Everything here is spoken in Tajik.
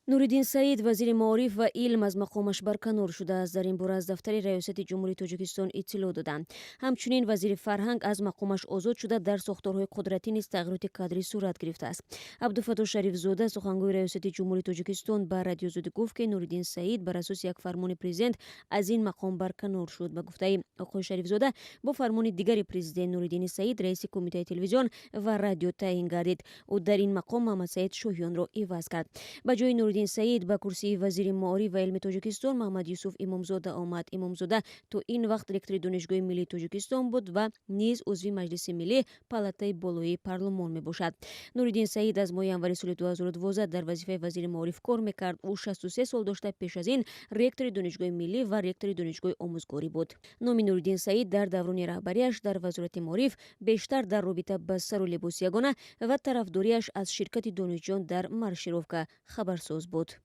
Нуриддин Саид, вазири маориф ва илм, аз мақомаш барканор шудааст. Дар ин бора аз дафтари Раёсати Ҷумҳурии Тоҷикистон иттилоъ доданд. Ҳамчунин вазири фарҳанг аз мақомаш озод шуда, дар сохторҳои қудратӣ низ тағйироти кадрӣ сурат гирифтааст. Абдуфаттоҳ Шарифзода, сухангӯи Раёсати Ҷумҳурии Тоҷикистон, ба Радиои Озодӣ гуфт, ки Нуриддин Саид бар асоси як фармони президент аз ин мақом барканор шуд. Ба гуфтаи оқои Шарифзода, бо фармони дигари президент Нуриддини Саид раиси Кумитаи телевизион ва радио таъин гардид. Ӯ дар ин мақом Муҳаммадсаид Шоҳиёнро иваз кард. Ба ҷои Нуриддин Саид ба курсии вазири маориф ва илми Тоҷикистон Муҳаммад Юсуф Имомзода омад. Имомзода то ин вақт ректори Донишгоҳи миллии Тоҷикистон буд ва низ узви Маҷлиси миллӣ, палатаи болоии парлумон мебошад. Нуриддин Саид аз моҳи январи соли 2012 дар вазифаи вазири маориф кор мекард. Ӯ 63 сол дошта, пеш аз ин ректори Донишгоҳи миллӣ ва ректори Донишгоҳи омӯзгорӣ буд. Номи Нуриддин Саид дар даврони раҳбарияш дар Вазорати маориф бештар дар робита ба сару либоси ягона ва тарафдориаш аз ширкати донишҷӯён дар маршировка хабарсоз буд.